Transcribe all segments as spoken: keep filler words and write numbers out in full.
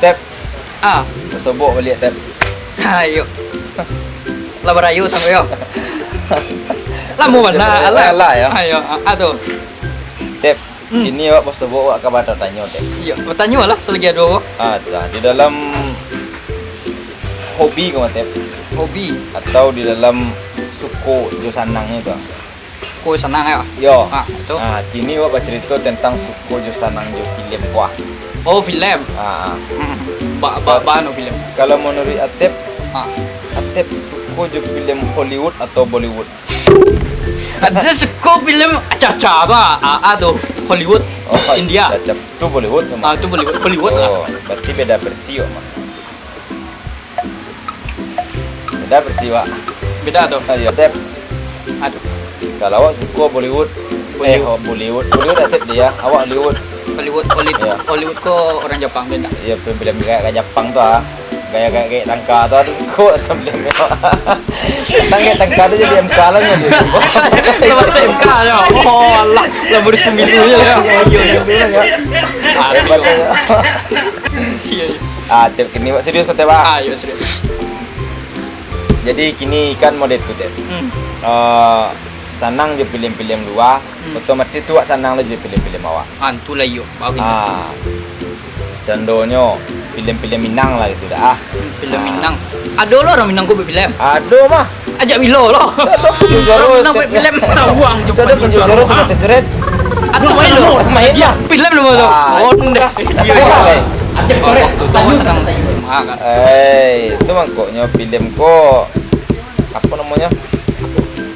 Tep. Ah. Basobok baliak, Tep. Ayo. Lah barayo tanggo yo. Lamo bana, alah. Alah, yo. Ayo, ah, ah, tu. Tep, hmm, kini awak basobok, awak ka batanyo, Tep. Iyo, batanyo lah, salagi ado awak. Ah, tu, di dalam hobi ko, Tep. Hobi. Atau di dalam suko jo sanangnyo tu. Ko sanang yo? Yo. Ah, itu. Ah, kini awak bacarito tentang suko jo sanang jo filem ko, ah. Oh, filem. Ah, ah. Hmm. Ba, ba, ba anu filem. Kalau manuruik Atep, ah, Atep suko jo filem Hollywood atau Bollywood? Ado suko filem aca-aca tu, ah, ah, tu Hollywood, oh, India. Aca-aca. Tu Bollywood tu, mah. Ah, tu Bollywood, Bollywood lah. Oh, berarti beda versi, mah. Beda versi, Wak. Beda tu. Ah, iyo, Tep. Aduh. Kalau awak suko Bollywood, eh, Bollywood. Oh, Bollywood. Bollywood, Tep, dia. Awak Hollywood. Hollywood, Hollywood. Iyo. Hollywood ko urang Japang tu, ndak? Iyo, film-film gaya-gaya Japang tu, ah. Gaya-gaya tangka tu, aduh, suko tu film. Tangka, tangka tu jadi M K lah, nyo. Lah baco M K nyo. Oh, alah. Lah murus pemilu nyo, yo. Iyo, iyo. Iyo, iyo. Ah, Tep, kini awak serius ko, Tep, ah? Ah, iyo, serius. Jadi, kini kan model tu, Tep. Hmm. Eh, sanang jo filem-filem lua, hmm, otomatis tu awak sanang lo jo filem-filem awak. Ah, tu lah iyo, baru. Ah. Condonyo, filem-filem Minang lah gitu dah, ah. Hmm, filem Minang. Ado lo urang Minang ko buek filem? Ado mah. Ajak bilo lo. Ado Panjul Juaro, urang Minang buek filem, tawang jo Panjul Juaro. Ado Panjul Juaro, ah. Coret-coret. Ado main lo. Main lah. Filem lo tu. Ah. Onde. Iyo, iyo. Ajak coret. Tawang sanang. Ah, kan. Eh, itu mangkonyo filem ko, apo namonyo?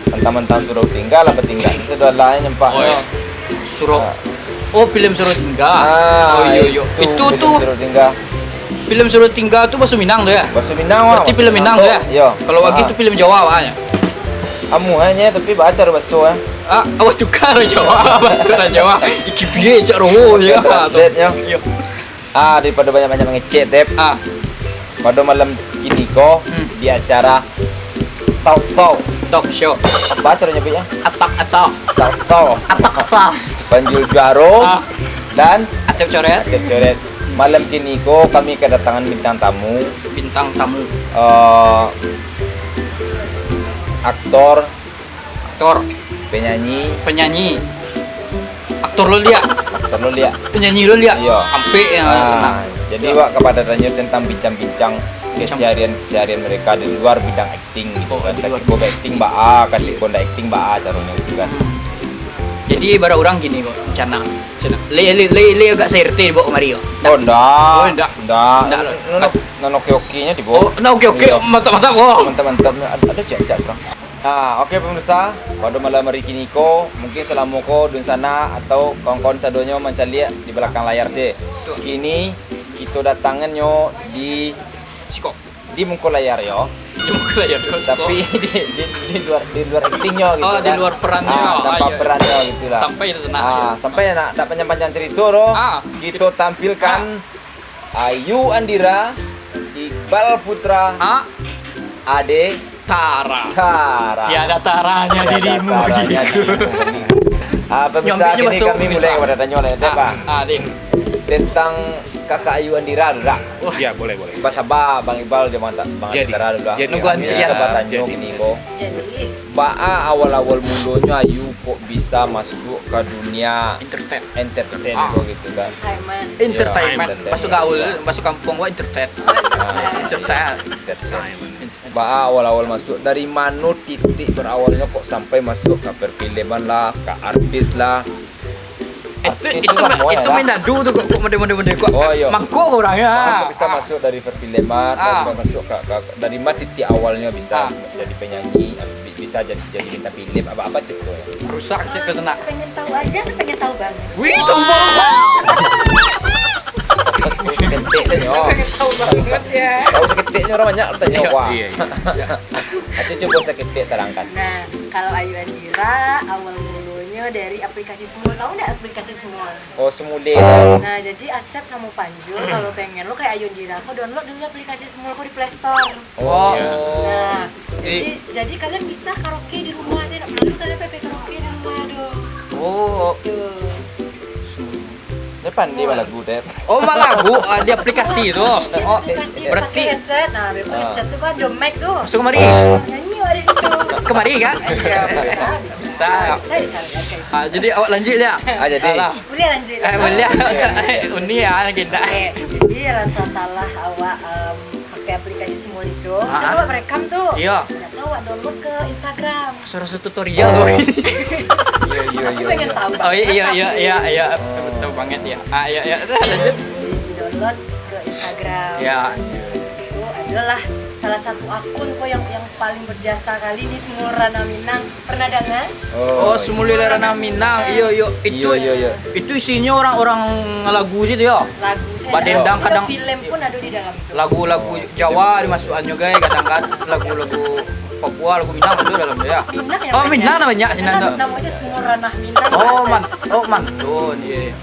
Mantang-mantang surau tingga lah, batingga. Sudah lah, nyampaknyo. Oh, iyo. Surau. Ah. Oh, filem Surau Tingga. Ah, oh, iyo, iyo. Itu, itu filem tu. Surau Tingga. Filem Surau Tingga tu baso Minang tu, yo? Baso Minang, wah. Berarti filem Minang tu, yo? Iyo. Kalau wagi tu filem Jawa, wah, yo? Amuah nyo, tapi baa caro baso, eh. Ah, awak tuka Jawa, baso lah Jawa. Iki piye cak roho, yo? Translate-nyo. Iyo. Ah, daripado banyak-banyak mangecek, Tep. Ah. Pado malam kini ko, hmm, di acara talk show. Talk show. Apo caro nyabuiknyo? Atak aca. Talk show. Atak aca. Panjul Juaro, ah, dan Atep Coret. Atep Coret. Malam kini ko kami kadatangan bintang tamu. Bintang tamu. Eh, aktor. Aktor. Penyanyi. Penyanyi. Aktor lo liak. Aktor lo liak. Penyanyi lo liak. Iyo. Ampek yang sanang. Ah, jadi, iyo, awak ka batanyo tentang bincang-bincang, bincang, keseharian-keseharian mereka di luar bidang akting gitu, oh, kan. Di luar. Katiko baakting baa, katiko ndak akting baa caronyo gitu kan. Hmm. Jadi, bara urang gini, Bang, rencana. Rencana. Le, le, le, le agak se-R T dibawa kamari, yo? Oh, ndak. Oh, ndak. Ndak. Ndak. Nan, nan oke-okenyo dibawa. Oh, nan oke-oke, iyo, mantap-mantap, oh. Mantap-mantap. Ado, ado ciek-ciek surang. Ah, oke, pemirsa, pada malam hari kini ko, mungkin salamo ko dunsanak atau kawan-kawan sadonyo mancaliak di balakang layar se. Betul. Kini kito datangannyo di, siko, di muko layar yo. Di muko layar yo, siko. Tapi di, di, di luar, di luar aktingnyo gitu kan. Oh, di luar perannyo. Ah, tanpa perannyo gitu lah. Sampai itu senang. Ah, sampai nak, tak panjang-panjang cerita doh. Ah. Kito tampilkan, ah, Ayu Andira, Iqbal Putra, ah, Ade Tara. Tara. Tiada taranya dirimu. Tiada taranya dirimu. Ah, pemirsa, kini kami mulai ka batanyo lah, Tep, ah. Ah, Din. Tentang Kakak Ayu Andira tu, dak? Wah. Ya, boleh, boleh. Basaba, Bang Iqbal, jo Bang Ta-, Bang Ade Tara dulu lah. Jadi. Nunggu antrian. Kami ka batanyo kini ko. Jadi. Baa awal-awal mulonyo Ayu kok bisa masuak ka dunia entertain, entertain ko gitu kan. Entertainment. Entertainment. Yo, entertainment. Baso gaul, baso kampuang wak entertain. Ah. Entertain. Entertainment. Baa awal-awal masuak, dari mano titik berawalnyo kok sampai masuak ka perfilman lah, ka artis lah? Itu, artis itu tu ma-, samo itu ya, main dadu tu kok, kok mode-mode-mode kok. Oh, iyo. Mangkok urang yo. Mangkok bisa masuak dari perfilman, ah, dari masuak ka, ka, dari ma titik awalnyo bisa, ah, jadi penyanyi, bi-, bisa jadi, jadi bintang film, apa, apa ceritonyo? Rusak sih tu nak. Pengen tahu aja, pengen tahu banget. Wih, tahu banget. Saketek nyo. Pengen tahu banget ya. Tahu saketeknyo urang banyak tanyo. Iyo. Wah. Iyo, iyo. Ayo cubo saketek terangkan. Nah, kalau Ayu Andira, awal mulonyo dari aplikasi Smule. Tahu ndak aplikasi Smule? Oh, Smule. Nah, jadi Asep samo Panjul, kalau pengen lo kayak Ayu Andira, ko download dulu aplikasi Smule ko di Play Store. Oh. Nah, jadi, jadi kalian bisa karaoke di rumah, se ndak perlu kalian P P karaoke di rumah doh. Oh. Tuh. Ini Pandai balagu, Dep. Oh, balagu, ah, di aplikasi tu. Oh, berarti pakai headset. Nah, headset tu kan ada mic tu. Masuk kemari. Nyanyi awak di situ. Kemari kan? Iya, bisa, bisa. Bisa. Bisa disarankan. Ah, jadi awak lanjut ya? Ah, jadi. Alah. Boleh lanjut. Eh, boleh. Uni ya, agenda. Eh, jadi rasa talah awak, em, pakai aplikasi Smule itu. Ah, kan awak merekam tu. Iya. Ternyata awak download ke Instagram. Salah satu tutorial loh. Iya, iya, iya. Aku pengen tahu. Oh, iya, iya, iya, iya, iya. Betul banget ya. Ah, iya, iya. Terus lanjut. Di-download ke Instagram. Ya. Di situ adalah salah satu akun kok yang, yang paling berjasa kali di Smule Ranah Minang. Pernah dengar? Oh, Smule Ranah Minang. Iya, iya. Itu, iya, iya, itu isinya orang-orang lagu situ ya. Lagu saya. Badendang kadang film pun ada di dalam itu. Lagu-lagu Jawa dimasukkan juga ya, kadang kan lagu-lagu Papua, lagu Minang itu dalam dia. Minang yang banyak. Oh, Minang banyak sih. Karena namanya Smule Ranah Minang. Oh, man, oh, mantun, iya, iya.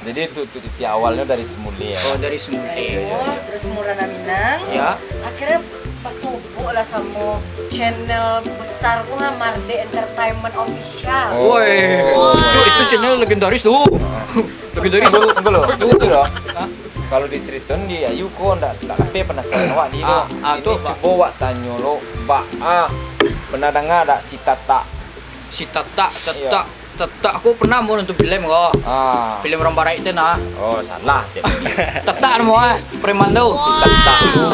Jadi itu, itu titik awalnya dari Smule ya. Oh, dari Smule. Dari Smule, terus Smule Ranah Minang. Ya. Akhirnya basobok lah sama channel besar tu lah, Marde Entertainment Official. Oh. Woi, itu, itu channel legendaris tu. Legendaris. Tunggu, tunggu lo. Tunggu lo. Hah? Kalau diceritain di Ayu ko ndak, ndak sampai penasaran awak di lo. Ah, ah, ini tu, Pak. Cubo awak tanyo lo, Pak. Ah, pernah dengar dak si Tatak? Si Tatak, Tatak, Tatak ko pernah mau nonton film ko. Ah. Film orang Barat itu nah. Oh, salah. Tatak namo ah, preman tu. Si Tatak tu.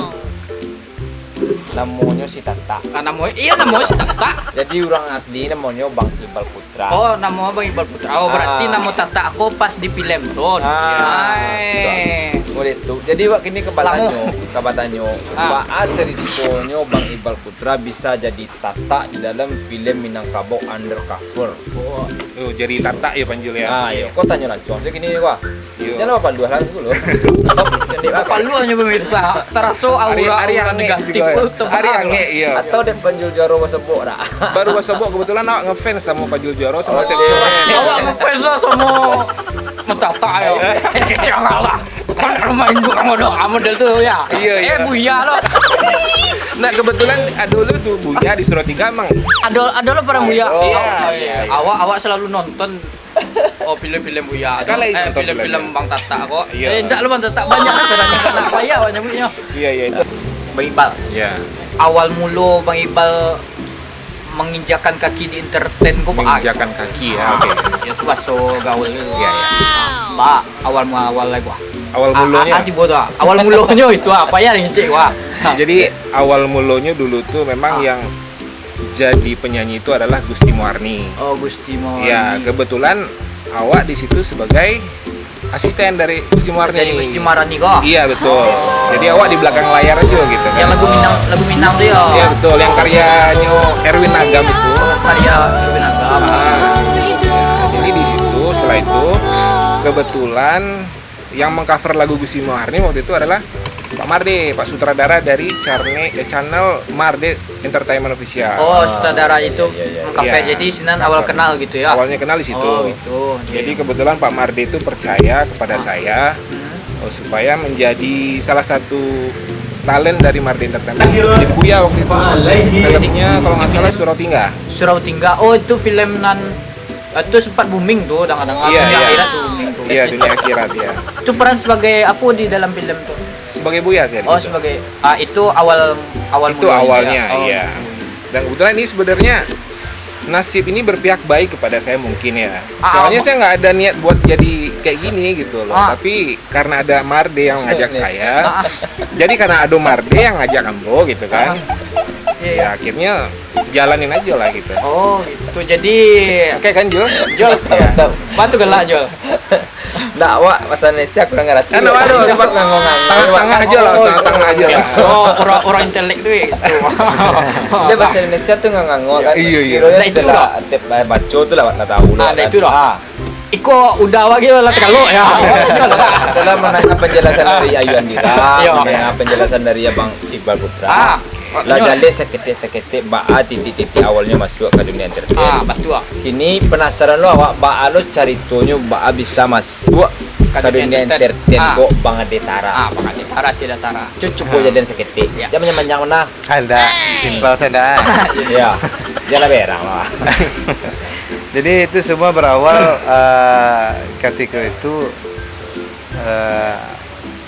Namonyo si Tatak. Ah, namo, iya, namonyo si Tatak. Jadi urang asli namonyo Bang Iqbal Putra. Oh, namo Bang Iqbal Putra. Oh, berarti namo Tatak ko pas di film tu. Ah, betul. Jadi wak kini ka batanyo, ka batanyo, baa caritonyo Bang Iqbal Putra bisa jadi Tatak di dalam film Minangkabau Undercover. Oh, jadi Tatak ya Panjul ya. Ah, iyo. Kau tanyo langsung sajo kini wak. Iyo. Jangan bapaluah lah dulu. Bapaluah nyo pemirsa. Taraso aura, aura negatif tu tebal. Ari angek, iyo. Atau dek Panjul Jaro basobok dak? Baru basobok, kebetulan awak ngefans samo Panjul Jaro samo Tek Soen. Awak ngefans lah samo Matata yo. Eh, janganlah. Kan rumah induk kamu dah, model tu ya. Iyo, iyo. Eh, Buya lo. Nah, kebetulan ado lo tu Buya di Surau Tiga, Mang. Ado, ado lo parang Buya. Oh, iya, iya. Awak, awak selalu nonton. Oh, film-film Buya tu. Kan lain nonton film-film Bang Tatak ko. Iya. Eh, ndak lo Bang Tatak, banyak lah kadang-kadang. Payah awak nyebutnyo. Iya, iya, itu. Bang Iqbal. Iya. Awal mulo Bang Iqbal menginjakkan kaki di entertain ko, Pak. Menginjakkan kaki, ya, oke. Itu bahaso gaul. Iya, iya. Pak, awal mula awal lah gua. Awal mulonyo. Ah, ah, tibo tu, ah. Awal mulonyo itu apa ya, ngecek, wah. Jadi, awal mulonyo dulu tu memang yang jadi penyanyi itu adalah Gusti Muarni. Oh, Gusti Muarni. Ya, kebetulan awak di situ sebagai asisten dari Gusti Muarni. Dari Gusti Muarni ko? Iya, betul. Oh. Jadi awak di belakang layar aja gitu kan. Yang lagu Minang, lagu Minang tu ya? Iya, betul. Yang karyanyo Erwin Agam itu. Oh, karya Erwin Agam. Ah. Jadi di situ, setelah itu, kebetulan yang mengcover lagu Gusti Muarni waktu itu adalah Pak Marde, Pak sutradara dari charne-, eh, channel Marde Entertainment Official. Oh, sutradara itu mengcover. Iya, iya, iya. Jadi sinan awal kenal gitu ya? Awalnya kenal di situ. Oh, gitu. Jadi kebetulan Pak Marde itu percaya kepada saya, oh, supaya menjadi salah satu talent dari Marde Entertainment. Di Buya waktu itu. Filmnya kalau nggak salah Surau Tingga. Surau Tingga. Oh, itu film nan Ah, tu sempat booming tu, dangan-dangan. Iya, Dunia Akhirat tu booming tu. Iya, Dunia Akhirat, iya. Tu peran sebagai apa di dalam film tu? Sebagai Buya tadi. Oh, sebagai, ah, itu awal, awal mulanya. Itu awalnya, iya. Dan kebetulan ini sebenarnya nasib ini berpihak baik kepada saya mungkin ya. Ah, soalnya saya nggak ada niat buat jadi kayak gini gitu loh. Ah. Tapi karena ada Marde yang ngajak saya. Ah. Jadi karena ada Marde yang ngajak ambo gitu kan. Ah. Iya, iya. Ya akhirnya jalanin aja lah gitu. Oh, gitu. Jadi, oke kan, Jul? Jul. Iya. Bantu galak, Jul. Ndak, awak bahasa Indonesia kurang ngerti. Kan, waduh, sebab ngango-ngango. Setengah-setengah aja lah, setengah-setengah aja lah. Oh, orang, orang intelek tu gitu. Dia bahasa Indonesia tu ngango-ngango kan. Iya, iya. Kira dia lah, tiap lah baca tu lah, lah tahu lah. Ah, itu dah. Ah. Iko udah awak kira lah tagalok ya. Setelah mendengar penjelasan dari Ayu Andira, mendengar penjelasan dari Abang Iqbal Putra, lah jaleh saketek-saketek baa titik-titik awalnya masuk ke dunia entertain. Ah, batua. Kini penasaran lo awak baa lo caritonyo baa bisa masuk ke dunia entertain kok Bang Ade Tara. Ah, Bang Ade Tara, Ade Tara. Cu-, cubo jalehan saketek. Ya. Jangan panjang-panjang nah. Anda simpel saja. Ya. Jangan berang lah. Jadi itu semua berawal, eh, ketika itu, Eh,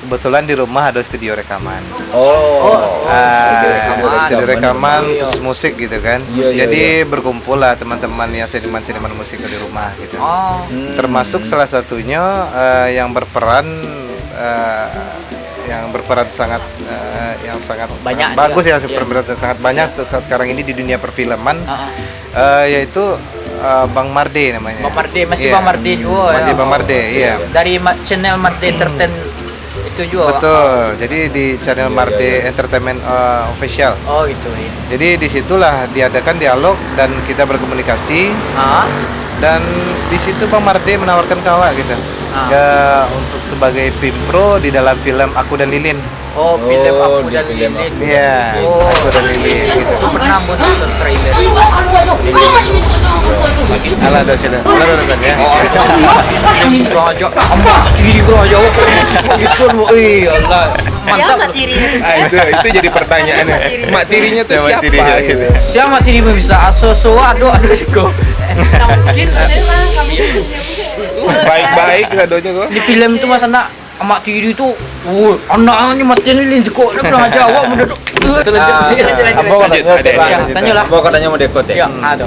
kebetulan di rumah ada studio rekaman. Oh, Oh, Ah, studio rekaman. studio rekaman Iya. khusus musik gitu kan. Iya, iya, Jadi iya. berkumpul lah teman-teman yang seniman-seniman musik di rumah gitu. Oh. Hmm. Termasuk salah satunya eh, yang berperan eh, yang berperan sangat eh, yang sangat, Banyak sangat bagus dia. ya, super Iya. berperan sangat banyak saat sekarang ini di dunia perfilman. Ah, ah. Eh, yaitu eh, Bang Marde namanya. Bang Marde, masih Iya. Bang Marde juga. Masih Ya. Bang Marde, iya. Dari ma- channel Marde Entertain itu juga. Betul. Jadi di channel Marde Entertainment eh, Official. Oh gitu ya. Jadi disitulah diadakan dialog dan kita berkomunikasi. Ah. Dan di situ Bang Marde menawarkan ke awak gitu. Ah. Ya, untuk sebagai pimpro di dalam film Aku dan Lilin. Oh, film Oh, Aku di dan film Lilin. Aku. Iya, Oh. Aku dan Lilin gitu. Aku pernah mau nonton trailer. Alah, ada sini. Alah, ada nonton ya. Yang kurang ajar, amat tiri kurang ajar. Itu lu, eh Allah. Siapa tirinya? Ah, itu itu jadi pertanyaannya. Mak tirinya tuh Siapa siapa? tirinya gitu? Siapa tiri bisa aso-so ado ado siko. Nah, mungkin ada lah, kamu punya. Baik-baik kadonya kok. Di film tu masa nak amak tiri tu, oh, anaknya mati ni lin siko. Dia kurang ajar awak muda tu. Terlanjur. Ah, Terlanjur. Ambo katanya Ada, ada. Ya, tanyolah. Ambo katanya mau dekot Ya, ada.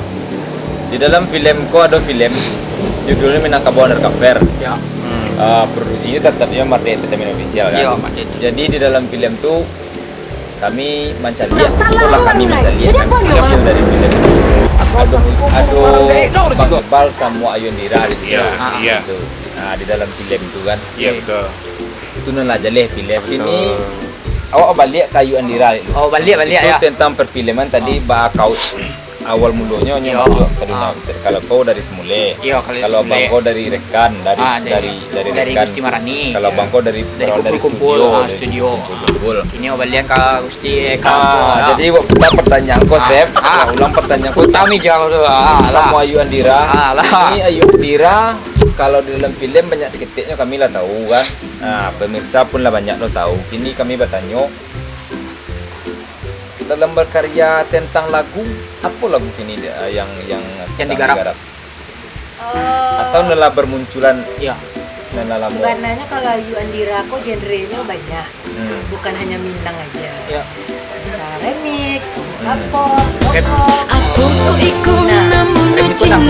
Di dalam film ko ada film judulnya Minangkabau Undercover. Ya. Eh, produksinya tetapnya Mardi Entertainment Official kan. Ya, Mardi Entertainment. Jadi di dalam film tu kami mencari, itulah kami mencari hasil dari film. Ada ada Bang Iqbal sama Ayu Andira di situ. Iya, iya. Gitu. Nah, di dalam film tu kan. Iya, betul. Itu nan lah jaleh film. Kini awak balik ke Ayu Andira dulu. Oh, balik-balik Itu ya. tentang perfilman tadi bak kau awal mulonyo nyo Iya. masuk ke dunia Ah. film. Kalau kau dari Semule, Iya, kalau dari kalau abang Semule. Kau dari Rekan, dari Ah, dari dari, dari Rekan. Gusti Marani. Kalau Iya. abang Kau dari Dari kalau dari Kumpul-Kumpul, studio, ah, dari studio. Kumpul-Kumpul. Ini balian ke Gusti eh, ke Ah, aku, ya. Jadi waktu pertanyaan kau, Ah, Sep, ah. Ulang pertanyaan kau. Utami jauh tu. Ah, Sama lah. Ayu Andira. Ah, lah. Ini Ayu Andira, kalau di dalam film banyak seketiknya kami lah tahu kan. Nah, pemirsa pun lah banyak lo tahu. Kini kami bertanya, dalam berkarya tentang lagu, apa lagu kini dia yang yang sedang digarap. digarap? Atau nan lah bermunculan, Ya. nan lah lama? Sebenarnya kalau Ayu Andira ko genre-nya banyak, Hmm. bukan hanya Minang aja. Ya. Bisa remix, bisa pop, pop rock. Aku kok ikut Nah, namun remix dan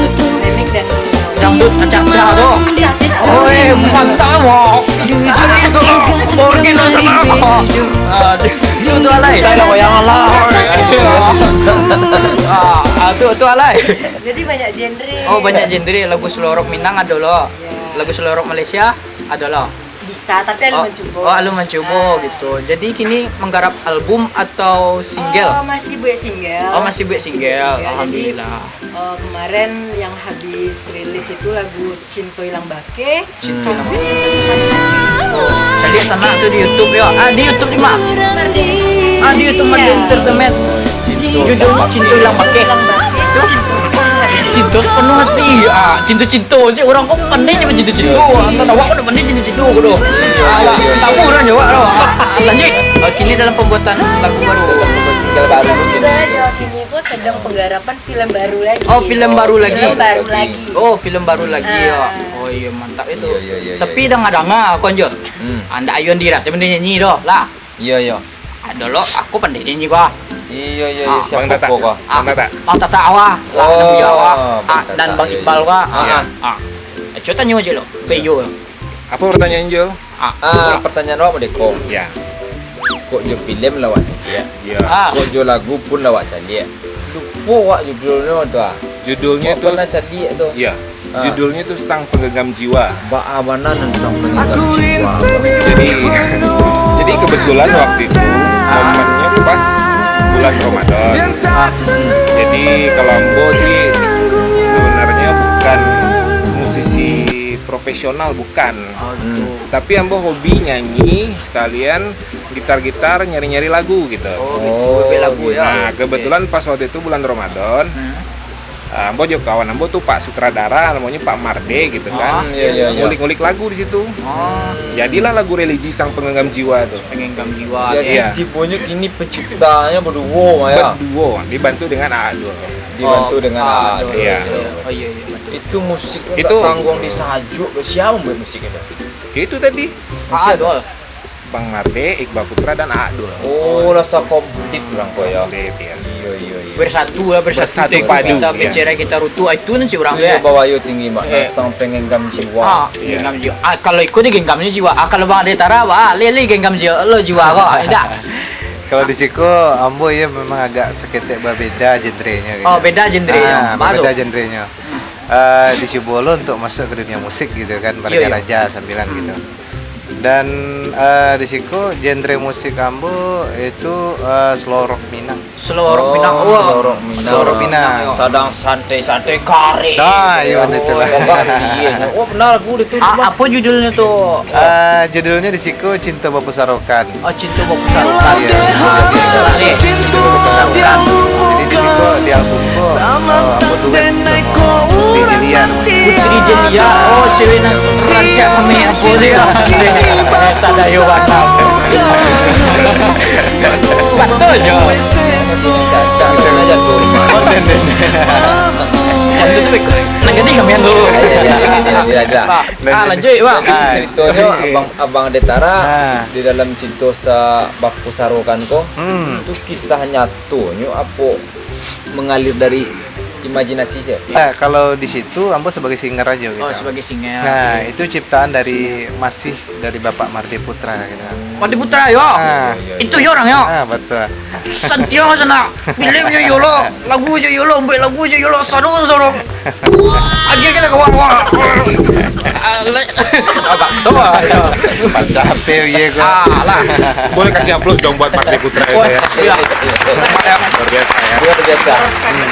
Dangdut acak-acak tu. Oi, mantap, wah. Ini so original sama. Aduh, itu tu alai. Tak ada yang alai. Ah, ah, tu tu alai. Jadi banyak genre. Oh, banyak genre lagu slow rock Minang ada lo. Lagu slow rock Malaysia ada lo. Bisa, tapi alun Oh, mancubo. Oh, alun mancubo gitu. Jadi kini menggarap album atau single? Oh, masih buat single. Oh, masih buat single. Jadi, Alhamdulillah. eh, kemarin yang habis rilis itu lagu Cinto Ilang Bakeh. Cinto Ilang Bakeh. Cari sana tu di YouTube yo. Ah, di YouTube ni mah. Ah, di YouTube Mardi Entertainment. Judul Cinto Ilang Bakeh. Cinto sepenuh hati. Ah, cinto-cinto. Si orang kok pandai je cinto-cinto. Entah tahu aku nak pandai cinto-cinto aku tu. Alah, tahu orang Jawa tu. Ah, lanjut. Ah, kini dalam pembuatan lagu baru. Single baru mungkin. Sebenarnya Jawa kini kok sedang penggarapan film baru lagi. Oh, film baru lagi. Film baru lagi. Oh, film baru lagi ya. Ah. Oh iya, mantap itu. Iya, iya, iya, Tapi iya, dah ngadanga aku anjir. Hmm. Anda Ayu Andira sebenarnya nyanyi doh lah. Iya, iya. Ada lo, aku pandai nyanyi gua. Iya, iya, Ah, iya. Siapa Bang Tata. kau, kau? Ah, Bang Tata. Bang Tata awak, lah Oh, anak buah awak, Bang ah, Tata, dan Bang iya. Iqbal awak. Iya. Ah, ah. Eh, cuba tanya aja lo. Peyo. Apa pertanyaan Jul? Ah, pertanyaan awak merdeka. Ya. Kok jo film lah awak caliak. Ya. Ah. Kok jo lagu pun lah awak caliak. Lupo awak judulnya tu ah. Judulnya Awak tu pernah caliak tu. Ya. Ah. Judulnya tu Sang Penggenggam Jiwa. Baa bana nan Sang Penggenggam Jiwa. Jadi jadi kebetulan waktu itu momennya pas bulan Ramadan. Jadi kalau ambo sih sebenarnya bukan musisi profesional, bukan. Oh, gitu. Tapi ambo hobi nyanyi sekalian gitar-gitar, nyari-nyari lagu gitu. Oh, gitu. Buat lagu ya. Nah, kebetulan pas waktu itu bulan Ramadan, Hmm. ah, ambo jo kawan ambo tu Pak Sutradara, namanya Pak Marde gitu kan. Ah, iya, iya, iya. Ngulik-ngulik lagu di situ. Oh, Jadilah lagu religi Sang Penggenggam Jiwa tu. Penggenggam Jiwa. Jadi Iya. tibonya kini penciptanya berdua ya. Berduo, dibantu dengan Aa Dul. Dibantu Oh, dengan ah, ah, betul, iya. betul. Oh iya, iya, betul. Itu musik Itu itu tanggung di Sahajuk tu. Siapa buat musik itu? Ya, itu tadi. Aa Dul. Bang Marde, Iqbal Putra, dan Aa Dul. Oh, lah sakomplit urang ko, yo. Komplit, ya. Iyo, iyo, iyo. Bersatu, ya, bersatu. Bersatu padu, kita, ya. Bercerai kita runtuh, ah, itu nan cik urang, iyo, ya. Bawa yo tinggi, Mak. Eh. Nasang pengen genggam jiwa. Ah, iya. Genggam jiwa. Ah, kalau iko di genggam jiwa. Ah, kalau Bang Ade Tara, wah, lele genggam jiwa, lo jiwa ko. Indak. Kalau di siko, ambo, ya, memang agak saketek babeda genrenyo, gitu. Oh, beda genrenyo. Ah, babeda genrenyo. Eh, dicubo lo untuk masuk ke dunia musik gitu kan, iyo, iyo, baraja-raja sambilan gitu. Dan, eh, di siko genre musik ambo itu, eh, slow rock Minang. Slow rock Minang. Oh, wah. Slow rock Minang. Slow rock Minang. Minang, yo. Sadang santai-santai kareh. Nah, iyo, itulah. Oh, kareh, iyo. Oh, benar, aku udah tuh. Ah, apo judulnyo tu? Eh, judulnyo di siko Cinto Bapusarokan. Oh, Cinto Bapusarokan. Iya. Cinto Bapusarokan. Jadi, di siko di album ko, eh, ambo duet samo Putri Jelia namanya. Putri Jelia, oh, cewek nan rancak kami apo dia? Tadayo batang. Batul jo. Cacak, cacak, cacak. Yang tu tu, nak gadih kami yang tu. Iya, iya, iya, iya, iya. Ah, lanjut, Bang. Jadi, ceritonyo Abang, Abang Detara di dalam Cinto Sa-, Bapusarokan ko, hmm, tu kisah nyatonyo apo mengalir dari imajinasi sajo? Eh, kalau di situ, ambo sebagai singer aja gitu. Oh, sebagai singer. Nah, itu ciptaan dari, masih dari Bapak Mardi Putra gitu. Mardi Putra, yo. Ah. Itu yo orang, yo. Ah, betul. Santiang sana. Filmnyo yo lo, lagu je yo lo, buek lagu je yo lo, sado-sado. Agiah kita kawan, kawan. Alek. Abang tu, yo. Pacah hati ye ko. Ah, lah. Boleh kasih aplaus dong buat Mardi Putra itu, ya. Iya. Luar biasa, ya. Luar biasa.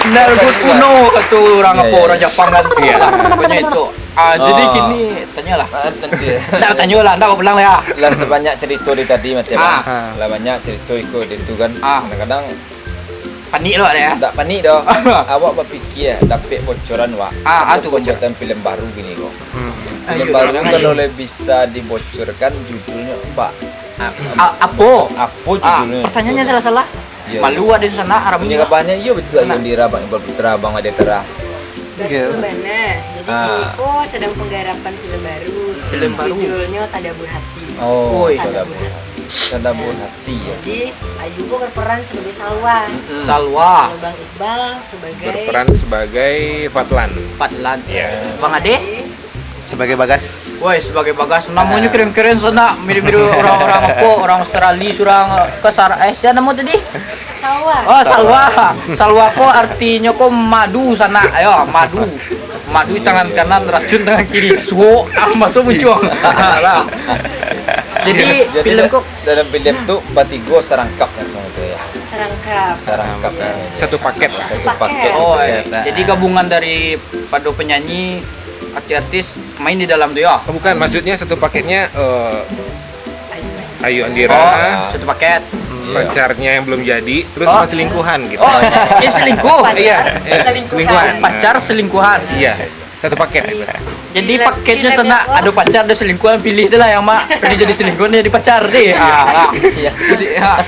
Benar, good to know, kata orang apa, orang Jepang kan. Iya. Lah, pokoknya itu. Ah, jadi gini, tanyolah. Ah, nanti. Ndak, tanyolah, ndak, kau pulang lah, ya. Lah, sebanyak cerita di tadi, macam, ah, lah banyak cerita ikut itu kan. Ah. Kadang-kadang panik lo, ada, ya? Ndak panik doh. Awak berpikir, dapik bocoran, Wak. Ah, ah, tu bocoran. Pembuatan film baru gini kok. Hmm. Film baru kalau le bisa dibocorkan judulnya, Pak. Ah, apo? Apo judulnya? Pertanyaannya salah-salah. Iya. Malu ada di sana, harapnya. Punya kabarnya, iya betul, Ayun Dira, Bang Iqbal Putra, Bang Ade Tara. Betul bana. Jadi, kini ko sedang penggarapan film baru. Film baru. Judulnya Tadabur Hati. Oh, Tadabur Hati. Tadabur Hati, ya. Jadi, Ayu ko berperan sebagai Salwa. Mm-mm. Salwa. Kalau Bang Iqbal sebagai, berperan sebagai Fadlan. Fadlan. Iya. Bang Ade? Sebagai Bagas. Woi, sebagai Bagas. Namonyo keren-keren sana. Mirip-mirip orang-orang apa? Orang Australia, surang, eh, ke Sar-, eh, siapa nama tadi? Salwa. Oh, Salwa. Salwa ko artinyo ko madu sanak. Ayo, madu. Madu tangan kanan, racun tangan kiri. Suok, ah, masuk muncuang. Lah. Jadi, jadi film da-, ko dalam film tu batigo serangkap langsung tu ya. Serangkap. Serangkap. Iya. Satu paket lah. Satu paket. Oh, iya. Jadi gabungan dari pado penyanyi, artis-artis main di dalam tu ya? Oh, bukan, maksudnya satu paketnya, eh, Ayu Andira. Oh, satu paket. Hmm, pacarnya yang belum jadi, terus sama selingkuhan gitu. Oh, iya, selingkuh. Iya, iya, selingkuhan. Pacar selingkuhan. Iya, satu paket. Jadi paketnya sana, ado pacar, ado selingkuhan, pilih salah yang mak. Pilih jadi selingkuhan, jadi pacar deh. Ah, ah. Iya. Jadi, ah.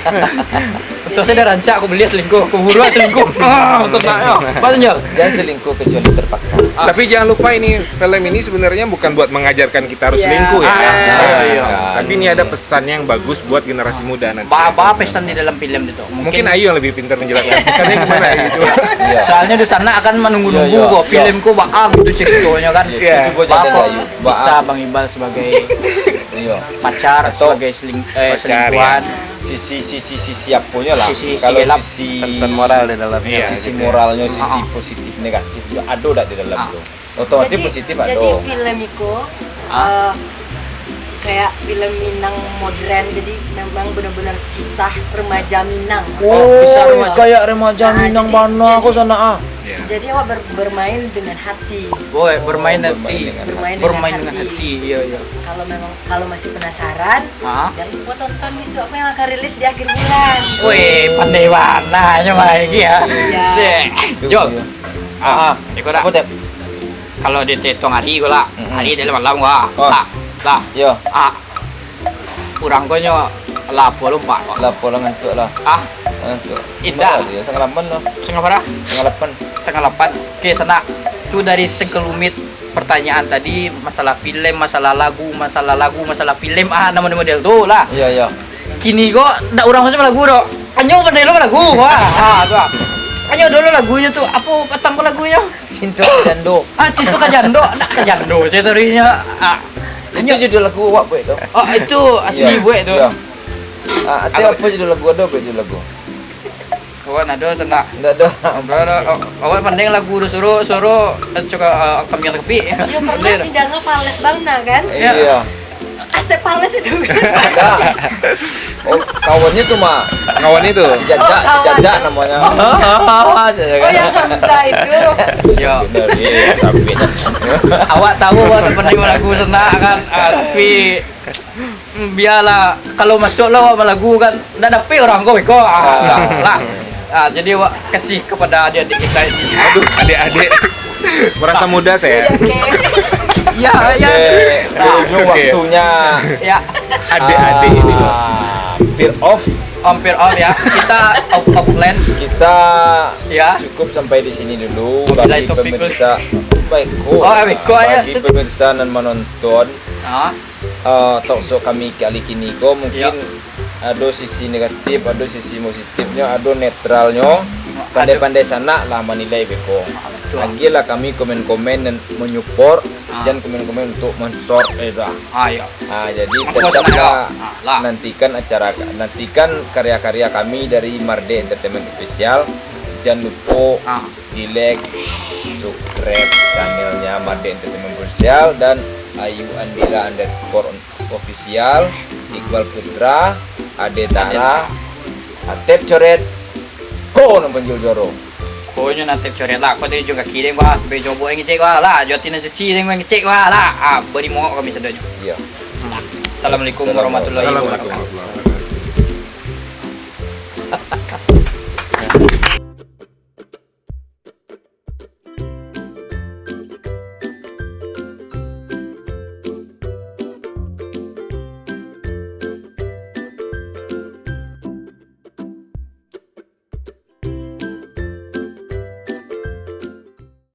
Untuak saya dah rancak, aku beli selingkuh, aku buruan selingkuh. Ah, maksud nak, ya. Apa tu, Jal? Jangan selingkuh kecuali terpaksa. Ah. Tapi jangan lupa ini, film ini sebenarnya bukan buat mengajarkan kita harus selingkuh ya. Ah, iya, iya. Tapi ini ada pesan yang bagus buat generasi muda nanti. Ba-, ba pesan di dalam film itu. Mungkin Ayu yang lebih pintar menjelaskan pesannya gimana gitu. Iya. Soalnya di sana akan menunggu-nunggu kok, film kok ba gitu ceritanya kan. Iya. Ba kok bisa Bang Iqbal sebagai pacar, sebagai seling-, eh, selingkuhan. Sisi, sisi, sisi aponyo lah. Sisi, sisi gelap. Sisi, pesan moral di dalamnya. Iya, sisi moralnya, sisi positif, negatif juga ada dak di dalam tu? Otomatis positif ada. Jadi, film iko, eh, kayak film Minang modern, jadi memang benar-benar kisah remaja Minang. Oh, kisah remaja. Kayak remaja Minang bana ko sana, ah. Jadi awak ber-, bermain dengan hati. Oh, bermain hati. Bermain dengan hati. Iya, iya. Kalau memang, kalau masih penasaran, jangan lupa tonton besok apa yang akan rilis di akhir bulan. Wih, pandai banget nyo, Mai, ya. Iya. Jol. Ah, iko dah. Kalau dihitung hari ko lah. Hari dari malam ko lah. Lah. Lah. Yo. Ah. Urang ko nyo lah apo lo, Pak? Lah apo lo ngantuk lah. Ah. Ngantuk. Indak. Setengah lapan lo. Setengah bara? Setengah lapan. Setengah lapan. Oke, sana. Tu dari sekelumit pertanyaan tadi, masalah filem, masalah lagu, masalah lagu, masalah filem, ah, namo model tu lah. Iyo, iyo. Kini ko ndak urang macam lagu doh. Anyo pandai lo lagu. Wah, ah, tu ah. Anyo dulu lagunyo tu. Apo patang ko lagunyo? Cinto ka jando. Ah, cinto ka jando, ndak ka jando ceritanya. Ah. Itu judul lagu awak buat tu. Oh, itu asli buat tu. Iyo. Ah, atau apo judul lagu, ado apo judul lagu? Kawan ado, sanak. Ndak ado. Ndak ado. Oh, awak pandai lagu tu, suruh, suruh, eh, cuka, eh, kami yang tepi. Yo, pernah si Danga pales bang nah, kan? Iyo. Asep pales itu. Ndak. Oh, kawannya tu mah. Kawan itu. Si Jajak, si Jajak namanya. Oh, yang Hamzah itu. Yo. Benar, iya, sampai. Awak tahu awak pandai lagu sanak kan, ah, tapi Mm, bialah, kalau masuk lah awak malagu kan, ndak dapek urang ko beko. Ah, lah. Ah, jadi awak kasih kepada adik-adik kita ini. Aduh, adik-adik. Merasa muda saya. Oke. Ya, ya. Oke, di ujung waktunya. Ya. Adik-adik ini loh. Ah, peel off. Hampir off ya. Kita off, offline. Kita cukup sampai di sini dulu. Wabillahi taufiq. Bagi pemirsa, baik, oh, bagi pemirsa nan menonton, ah, eh, talk show kami kali kini ko mungkin ado sisi negatif, ado sisi positifnyo, ado netralnyo. Pandai-pandai sanak lah manilai beko. Agiahlah kami komen-komen dan menyupport, jan komen-komen untuk men-short, eh, dah. Ah, iyo. Ah, jadi tetaplah nantikan acara, nantikan karya-karya kami dari Marde Entertainment Official. Jan lupo di like, subscribe channelnya Marde Entertainment Official dan Ayu Andira underscore official, Iqbal Putra, Ade Tara, Atep Coret, ko nan panjul juaro. Ko nyo nan Atep Coret lah, ko tadi jo kaki den, wah, sampai jo buek ngecek, wah, lah, jo ati nan suci den ngecek, wah, lah. Ah, bari mongok kami sadonyo. Iyo. Assalamualaikum warahmatullahi wabarakatuh. Assalamualaikum warahmatullahi wabarakatuh.